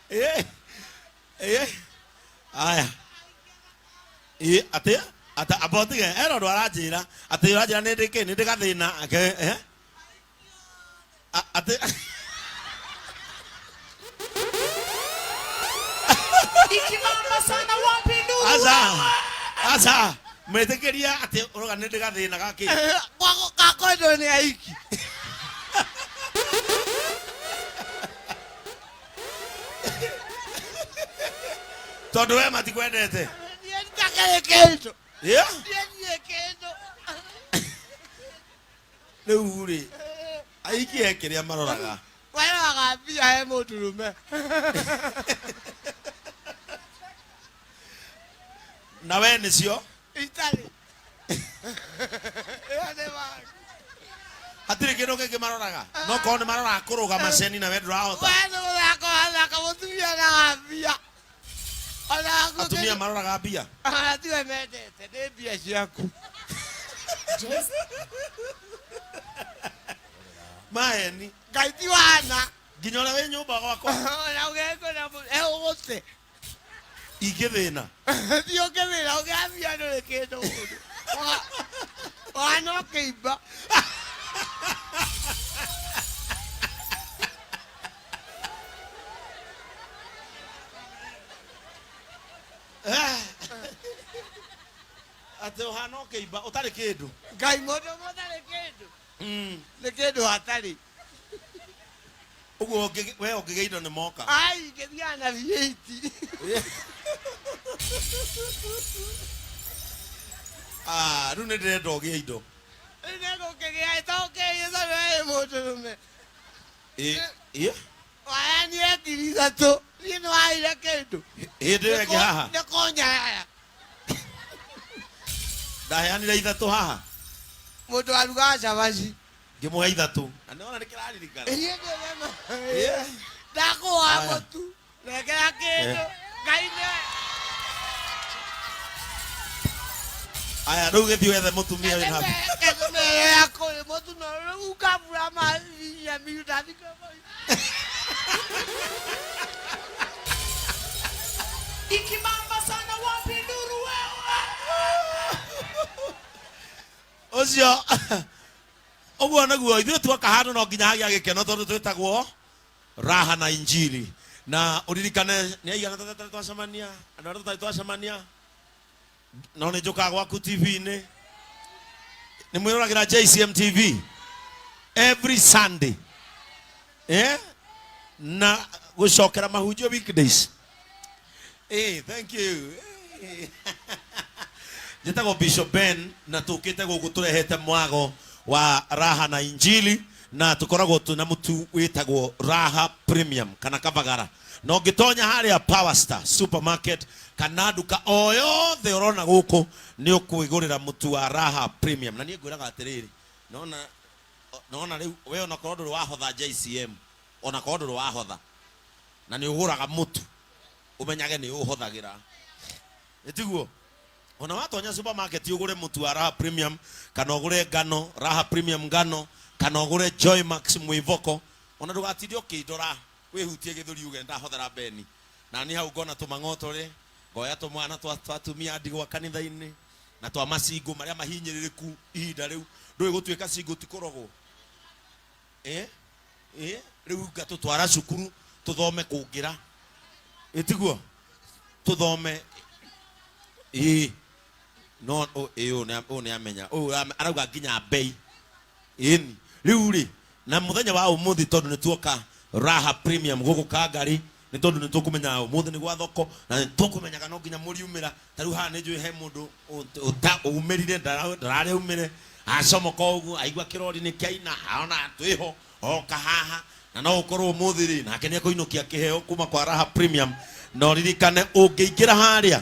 Eh, eh, aya ĩ atĩ ata amba ũtige hena ũndũ aranjĩra atĩ ũranjĩra nĩ ndĩ kĩ nĩ ndĩ gathĩna ke eh? Atĩ Ikibamba sana wapi nduru aca wewe? Aca mwĩtĩkĩria atĩ ũroga nĩ ndĩ gathĩna gakĩ. Gakwendwo nĩ aiki. Tondũ we matikwendete. Niĩ nditakĩrĩ kĩndũ. Yeah? Niĩ ndirĩ kĩndũ. Rĩu rĩ, aiki he kĩrĩa maroraga. Waroraga mbia he mũndũrũme. Na we nĩcio? Itarĩ. Ĩyo nĩ bangi. Hatirĩ kĩndũ kĩngĩ maroraga? No korwo nĩ maroraga kũrũgama ceni na we ndũrahota. We nĩ gũthaka wathaka, mũtumia onaga mbia. Ona waku. Atumia maroraga mbia? Ona tiwe mendete, nĩ mbia ciaku. Maheni. Ngai ti wana. Nginya ũrĩa wĩ nyũmba gwakwa. Ona ũgekwo na ũgũte. Ingĩthĩna. Thiĩ ũkĩthĩna ũkĩambia ndũrĩ kĩndũ mũndũ. Wana ũkĩimba. Atĩ ũhana ũkĩimba ũtarĩ kĩndũ. Ngai mũndũ ũmwe ũtarĩ kĩndũ. Nĩ kĩndũ hatarĩ. Ũguo we ũngĩgĩa indo nĩ moka. Ai, ngĩthiaga na V8. Ah, rĩu nĩ ndĩrenda ũgĩe indo. Rĩu nĩ ngũkĩgĩa ĩtokĩire tondũ we wĩ mũndũrũme. Ĩ, ĩ, Waheanire 3,000. Niĩ nĩ waheire kĩndũ. Hĩndĩ ĩyo ĩngĩ haha. Nĩ kũnyarara. Ndaheanire ithatũ haha. Mũndũ arugaga cabaci. Ngĩmũhe ithatũ. Na nĩwona nĩ kĩraririkana. Niĩ ndĩrema. Yeah. Ndakũha Aya. mũtu. Nengera kĩndũ. Ngai nĩ. Aya, rĩu gĩthiĩ wethe mũtumia wĩna. Kethumere ya kũrĩ mũtu no rĩu ngabura mahinya miru ndathika. Ikibamba sana wapi nduru wewe? Ũcio ũguo nĩguo ithuĩ tuoka handũ no nginya hagĩa gĩkeno tondũ twĩtagwo Raha na Injili. Na ũririkane nĩ aigana tũtarĩ twacemania, andũ arĩa tũtarĩ twacemania, no nĩ njũkaga gwaku TV-inĩ. Nĩ mwĩroragĩra JCM TV every Sunday. Eh? Na gũcokera mahunjio weekdays. Eh, thank you. Eh. Njĩtagwo Bishop Ben na tũkĩte gũkũ tũrehete mwago wa Raha na Injili na tũkoragwo twĩna mũtu wĩtagwo Raha Premium kana Kavagara. Na ũngĩtonya harĩa Power Star Supermarket kana nduka o yothe ũrona gũkũ nĩ ũkwĩgũrĩra mũtu wa Raha Premium. Na niĩ ngwĩraga atĩrĩrĩ, nona nona rĩu we onakorwo ndũrĩ wahotha JCM, onakorwo ndũrĩ wahotha na nĩ ũgũraga mũtu, ũmenyage nĩ ũhothagĩra. Ĩtiguo? Ona watonya supermarket ũgũre mũtu wa Raha Premium kana ũgũre ngano Raha Premium ngano kana ũgũre Joy Max mwĩvoko, ona ndũgatinde ũkĩndora wĩhutie gĩthũri uge ndahothera Beni. Na niĩ hau ngona tũmang'otore, ngoya tũmwana twa atumia a ndigwa kanitha-inĩ na twa macingũ marĩa mahinyĩrĩrĩku ihinda rĩu. Ndũĩ gũtuĩka cingũ ti kũrogwo? Eh? Eh? Rĩu ngatũtwara cukuru tũthome kũngĩra. Ĩtiguo? Tũthome. Ĩĩ. No ĩĩ ũyũ nĩ amenya. Ũyũ arauga nginya mbei. Ĩni. Rĩu rĩ, na mũthenya wa ũmũthĩ tondũ nĩ tuoka Raha Premium gũkũ Kangari, nĩ tondũ nĩ tũkũmenyaga ũmũthĩ nĩ gwa thoko, na nĩ tũkũmenyaga no nginya mũriumĩra. Ta rĩu haha nĩ njũĩ he mũndũ ũmĩrire, ndararĩ aumĩre, acomoka ũguo, aigua kĩrori nĩ kĩaina, ona twĩho, oka haha. Na no ũkorwo ũmũthĩ rĩ, nake nĩ ekũinũkia kĩheo kuma kwa Raha Premium. Na ũririkane ũngĩingĩra harĩa,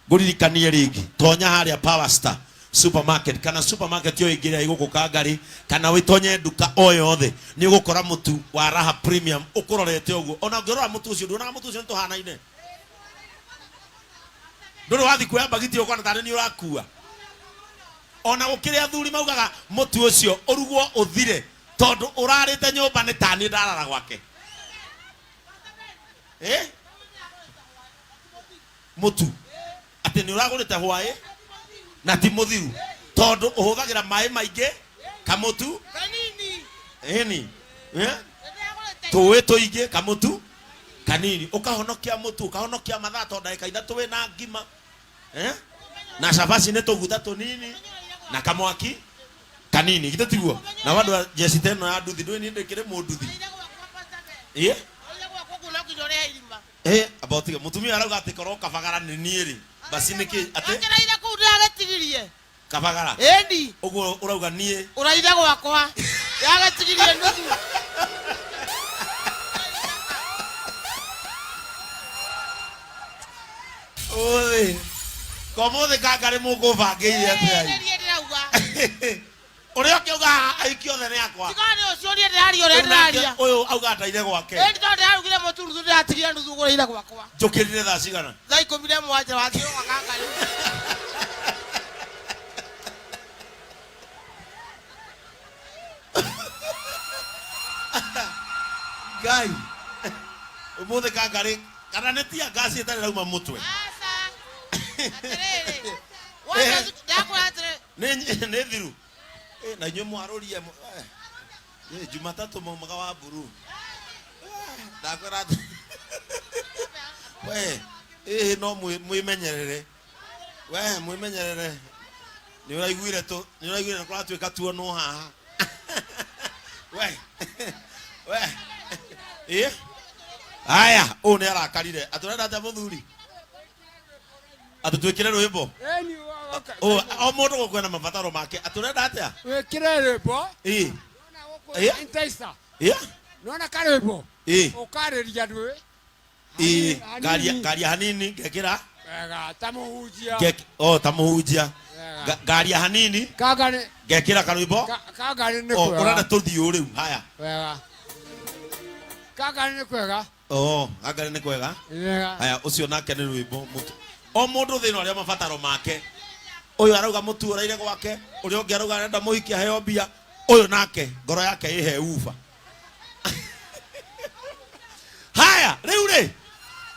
ngũririkanie rĩngĩ, tonya harĩa Power Star Supermarket kana supermarket yo ĩngĩ ĩrĩa ĩ gũkũ Kangari, kana wĩtonye nduka o yothe, nĩ ũgũkora mũtu wa Raha Premium ũkũrorete ũguo. Ona ũngĩrora mũtu ũcio, nduonaga mũtu ũcio nĩ tũhanaine? Ndũrĩ wathiĩ kuoya mbagiti ũkona tarĩ nĩ ũrakua. Ona gũkĩrĩ athuri maugaga mũtu ũcio ũrugwo ũthire tondũ ũrarĩte nyũmba nĩ taniĩ ndarara gwake. Eh? Mũtu atĩ nĩ ũragũrĩte hwaĩ na ti mũthiru tondũ ũhũthagĩra maĩ maingĩ kamũtu Kanini. Ĩni. Eh? Tũĩ tũingĩ kamũtu kanini, ũkahonokia mũtu, ũkahonokia mathaa, tondũ ndagĩka 3 wĩna ngima. Eh? Na cabaci nĩ tũguta tũnini na kamwaki kanini, githĩ tiguo? Na wandũ a jeci ta ĩno ya nduthi, ndũĩ niĩ ndĩkĩrĩ mũnduthi. Ĩ? Eh, amba ũtige. Mũtumia arauga atĩ korwo Kabagara nĩ niĩ rĩ, basi nĩkĩ atĩ Akĩraire kũu ndĩragĩtigirie. Kabagara. Ĩni. Ũguo ũrauga niĩ Ũraire gwakwa. Yagĩtigirie nuthu. Ũthĩ. Komuthĩ kangarĩ mũkũbangĩire atĩa? Ĩĩ, niĩ ndĩrauga. Ũrĩa ũngĩ auga aiki othe nĩ akwa. Tiga nĩ ũcio niĩ ndĩraria ũrĩa Rĩu nake ndĩraria. ũyũ auga ndaire gwake. Ĩni tondũ ndĩrarugire mũtu nuthu, ndĩratigirie nuthu ngũrĩire gwakwa. Njũkĩrire thaa cigana? Thaa 17 wathiĩ gwa kangarĩ. Ngai. Ũmũthĩ kangarĩ kana nĩ tia ngasi ĩtarĩ rauma mũtwe. Aca. Atĩrĩrĩ. Wona ndakwĩra atĩrĩ. Nĩ thiru. Eh, na inyuĩ mwarũrie Jumatatũ maumaga wa mburu. Ndakwĩra atĩ we ĩĩ no mwĩmenyerere. We mwĩmenyerere. Nĩ ũraiguire tũ, nĩ ũraiguire nĩ kũratuĩka tuonwo haha. We we ĩ haya, ũyũ nĩ arakarire. Atũrenda atĩa mũthuri? Atĩ twĩkĩre rwĩmbo. Ĩni, Ũ, o mũndũ gũkũ ena mabataro make. Atũrenda atĩa? Wĩkĩre rwĩmbo. Ĩ. Ĩ. Entaisa. Ĩ. Nona karwĩmbo. Ĩ. Ũkarĩria ndwĩ. Ĩ, ngaria ngaria hanini ngekĩra. Wega, ta mũhunjia. Oh, ta mũhunjia. Wega. Ngaria hanini. Kangari. Ngekĩra karwĩmbo. Kangari nĩ Oh, kwega. ũrenda tũthiĩ ũ rĩu? Haya. Wega. Kangari nĩ kwega. Oh, kangari nĩ kwega. Wega. Haya, ũcio nake nĩ rwĩmbo. Mũtu. O mũndũ thĩinĩ arĩa mabataro make. Ũyũ arauga mũtu ũraire gwake, ũrĩa ũngĩ arauga arenda mũhiki aheo mbia, ũyũ nake ngoro yake ĩhe uba. Haya, rĩu rĩ,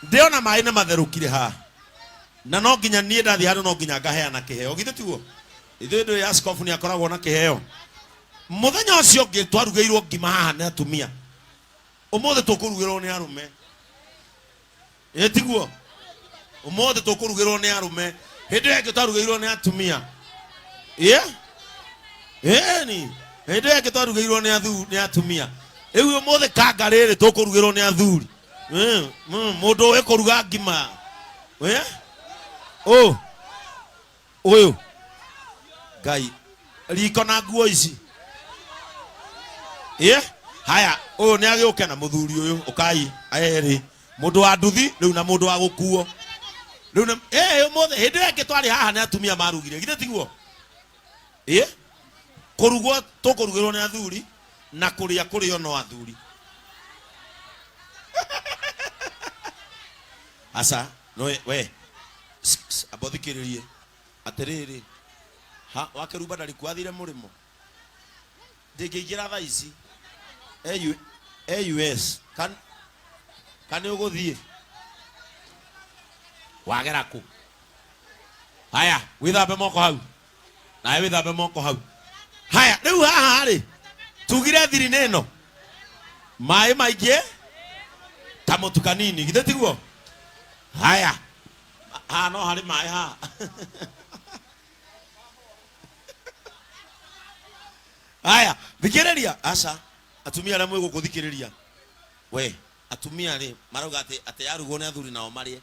ndĩona maĩ nĩ matherũkire haha. Na no nginya niĩ ndathiĩ handũ no nginya ngaheana kĩheo, githĩ tiguo? Ithuĩ ndũĩ askofu nĩ akoragwo na kĩheo. Mũthenya ũcio ũngĩ twarugĩirwo ngima haha nĩ atumia. Ũmũthĩ tũkũrugĩrwo nĩ arũme. Ĩ tiguo? Ũmũthĩ tũkũrugĩrwo nĩ arũme. Hĩndĩ ĩyo ĩngĩ twarugĩirwo nĩ atumia. Ĩ? Ĩni. Hĩndĩ ĩyo ĩngĩ twarugĩirwo nĩ nĩ atumia. Rĩu ũmũthĩ kanga rĩrĩ tũkũrugĩrwo nĩ athuri. Mũndũ ũĩ kũruga ngima. Ĩ? Ũ. Ũyũ. Ngai. Riko na nguo ici. Ĩ? Haya, ũyũ nĩ agĩũke na mũthuri ũyũ, ũkai erĩ. Mũndũ wa nduthi rĩu na mũndũ wa gũkuo. Rĩu nĩ ũmũthĩ hĩndĩ ĩyo ĩngĩ twarĩ haha nĩ atumia marugire, githĩ tiguo? Ĩ? Kũrugwo tũkũrugĩrwo nĩ athuri na kũrĩa kũrĩo no athuri. Aca, no we. Amba ũthikĩrĩrie. Atĩrĩrĩ, ha wakĩrumba ndarĩ kuo athire mũrĩmo. Ndĩngĩingĩra thaa ici. AUS. Kan nĩ ũgũthiĩ? Wagera kũ? Haya, wĩthambe moko hau. Nawe wĩthambe moko hau. Haya, rĩu haha rĩ, tugire thiri nĩ ĩno. Maĩ maingĩ kamũtu kanini, githĩ tiguo? Haya. Haha no harĩ maĩ haha. Haya, thikĩrĩria. Aca, atumia arĩa mwĩ gũkũ thikĩrĩria. We, atumia rĩ, marauga atĩ yarugwo nĩ athuri nao marĩe.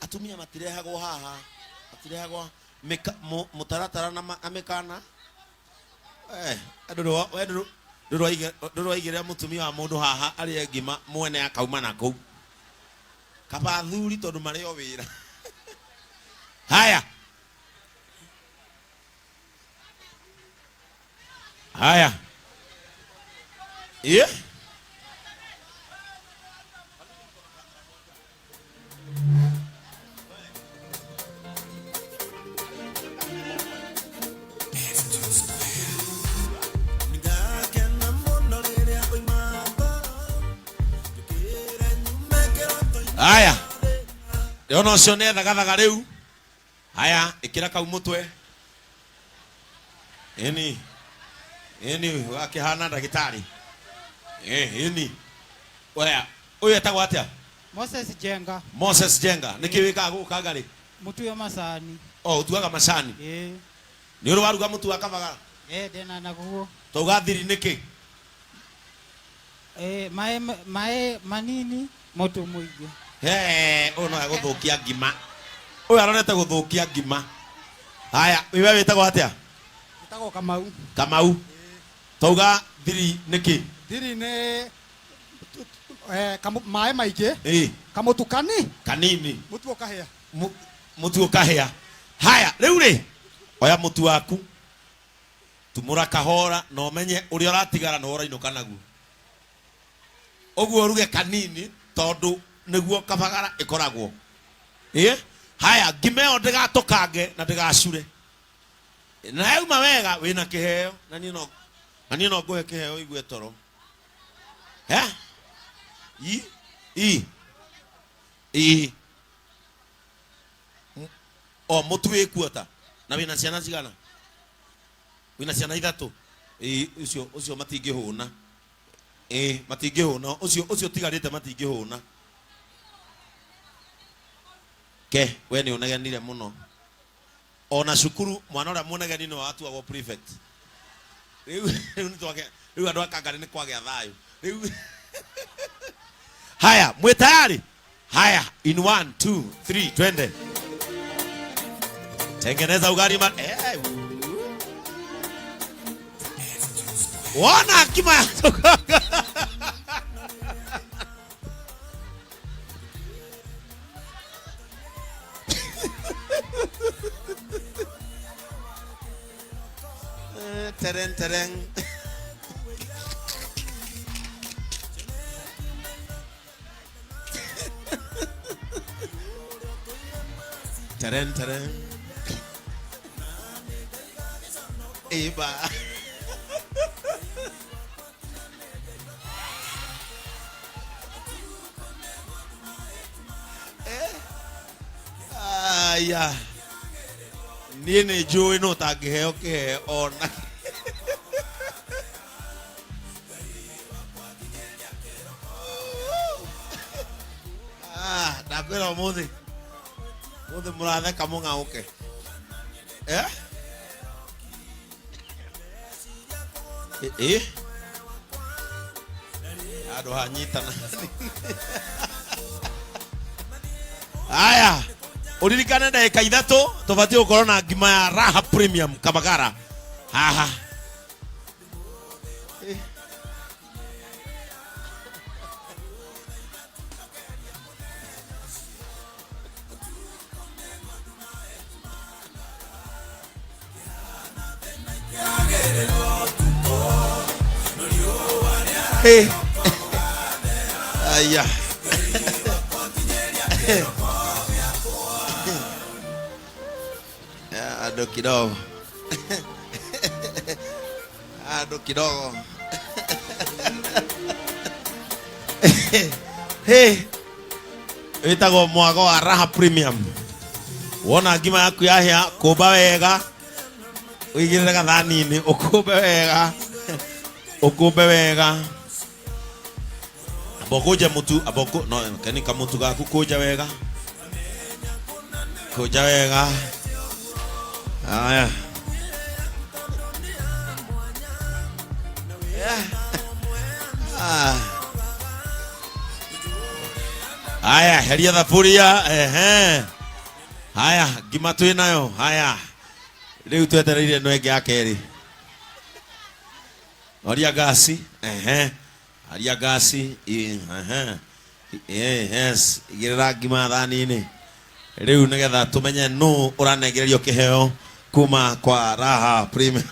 Atumia matirehagwo haha. Matirehagwo mũtaratara na mĩkana. We ndũrwaigĩrĩra mũtumia wa mũndũ haha arĩe ngima mwene akauma na kũu. Kaba athuri tondũ marĩ o wĩra. Haya. Haya. Ĩ? Haya. Ndĩrona ũcio nĩ ethagathaga rĩu. Haya, ĩkĩra kau mũtwe. Ĩni. Ĩni, wakĩhana ndagĩtarĩ. Ĩni. Oya, ũyũ etagwo atĩa? Moses Jenga. Moses Jenga. Nĩkĩ wĩkaga gũkũ Kangarĩ? Mũtu wa macani. O, ũtuaga macani. Ĩĩ. Nĩ ũrĩ waruga mũtu wa kabagara? Ĩĩ, ndĩna naguo. Twauga thiri nĩkĩ? Ĩĩ, maĩ maĩ manini, mũtu mũingĩ. He, ũyũ no egũthũkia ngima. Ũyũ arorete gũthũkia ngima. Haya, we wĩtagwo atĩa? Wĩtagwo Kamau. Kamau. Twauga thiri nĩkĩ? Thiri nĩ maĩ maingĩ. Ĩĩ. Kamũtu kani. Kanini. Mũtu ũkahĩa. Mũtu ũkahĩa. Haya, rĩu rĩ, oya mũtu waku. Tumũra kahora na ũmenye ũrĩa ũratigara na ũrainũka naguo. Ũguo ũruge kanini tondũ nĩguo kabagara ĩkoragwo. Ĩĩ? Haya, ngima ĩyo ndĩgatũkange na ndĩgacure. Na yauma wega wĩna kĩheo na niĩ no na niĩ no ngũhe kĩheo ũigue toro. Eh? I I I O mũtu wĩ kuota na wĩna ciana cigana? Wĩna ciana ithatũ? Ĩ, ũcio ũcio matingĩhũna. Ĩ, matingĩhũna. Ũcio ũcio ũtigarĩte matingĩhũna. Ke, we nĩ ũnegenire mũno. Ona cukuru mwana ũrĩa mũnegeni nĩwe watuagwo prefect. Rĩu rĩu nĩ twagĩa rĩu andũ a Kangarĩ nĩ kwagĩa thayũ. Rĩu haya, mwĩ tayari? Haya, in 1 2 3 twende. Tengeneza ugali ma Wona ngima ya tũkanga. Tereng tereng. Tereng tereng. Iba. Aya. Niĩ nĩ njũĩ no ũtangĩheo kĩheo ona. Ah, ndakwĩra ũmũthĩ. Ũmũthĩ mũratheka mũng'aũke. Eh? Eh? Handũ hanyitana. Aya, uririkane ndagĩka ithatũ tũbatiĩ gũkorwo na ngima ya Raha Premium Kabagara haha. Hey. Aya. Andũ kidogo. Andũ kidogo. Hey. Wĩtagwo mwago wa Raha Premium. Wona ngima yaku yahĩa, kũmba wega, ũigĩrĩre gathani-inĩ, ũkũmbe wega, ũkũmbe wega. Amba ũkũnje mũtu, amba ũkũ, no, keni kamũtu gaku kũnja wega. Kũnja wega. Haya. Ah. Haya, heria thaburia, ehe. Haya, ngima twĩ nayo. Haya. Rĩu twetereire ĩno ĩngĩ ya kerĩ. Oria gasi, ehe. Aria gasi, ehe. Yes, igĩrĩra ngima thani-inĩ. Rĩu nĩgetha tũmenye nũ ũranengererio kĩheo kuma kwa Raha Premium.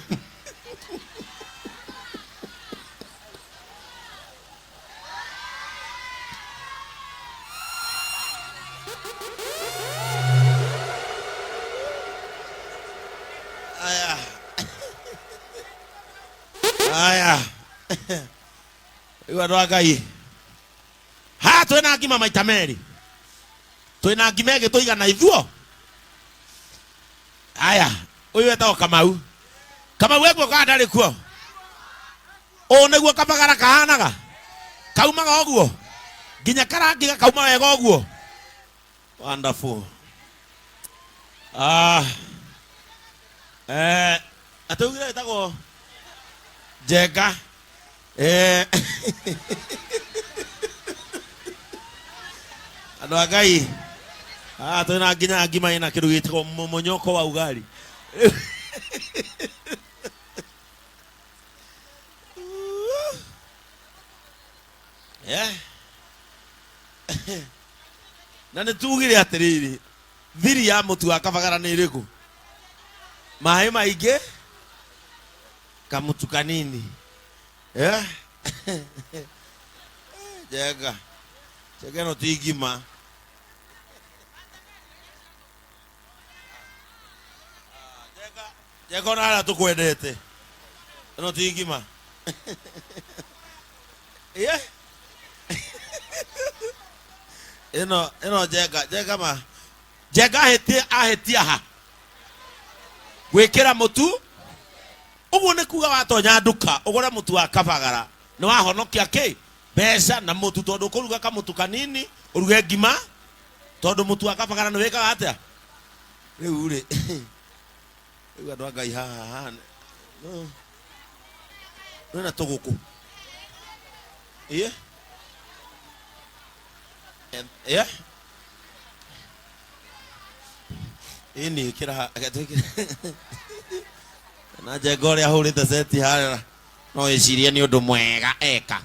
Aya. Aya. Rĩu andũ a Ngai. Haha twĩna ngima maita merĩ. Twina ngima ĩngĩ tũigana ithuo. Aya, ũyũ etagwo Kamau. Kamau ekuo kana ndarĩ kuo? Ũũ nĩguo kabagara kahanaga? Kaumaga ũguo? Nginya karangi gakauma wega ũguo? Wonderful. Ah. Eh, atĩ ugire ĩtagwo Njenga. Eh. Andũ a Ngai. Ah, twĩna nginya ngima ĩna kĩndũ gĩtagwo momonyoko wa ugali. Eh. Na nĩ tugire atĩrĩrĩ, thiri ya mũtu wa kabagara nĩ ĩrĩkũ? Maĩ maingĩ, kamũtu kanini. Eh? Njenga. Njenga ĩno ti ngima. Njenga, njenga ona harĩa tũkwendete. Ĩno ti ngima. Yeah. Ĩno ĩno njenga, njenga ma. Njenga ahĩtie ahĩtia ha? Gwĩkĩra mũtu. Ũguo nĩ kuga watonya nduka ũgũre mũtu wa kabagara nĩ wahonokia kĩ? Mbeca na mũtu tondũ ũkũruga kamũtu kanini ũruge ngima tondũ mũtu wa kabagara nĩ wĩkaga atĩa? Rĩu rĩ rĩu andũ a Ngai haha haha no kwĩna tũgũkũ. Ĩĩ? Ĩĩ? Ĩni ĩkĩra ha reke twĩkĩre na njenga ũrĩa ahũrĩte seti harĩa no wĩcirie nĩ ũndũ mwega eka.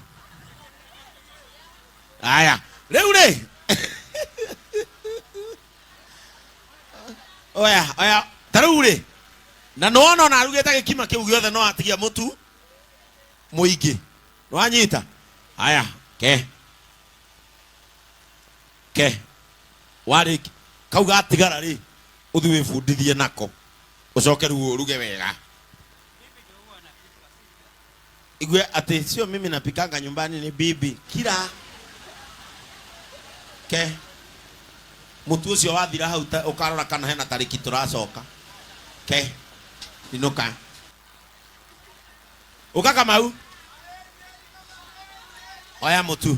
Aya, rĩu rĩ oya oya ta rĩu rĩ na nĩwona ona arugĩte gĩkima kĩu gĩothe no atigia mũtu mũingĩ nĩwanyita aya ke ke warĩki kau gatigara rĩ ũthi wĩbundithie nako ũcoke rĩu ũruge wega igue atĩ sio mimi napikanga nyumbani ni bibi kira ke mũtu ũcio wathira hau ta- ũkarora kana hena tarĩki tũracoka ke inũka ũka Kamau oya mũtu.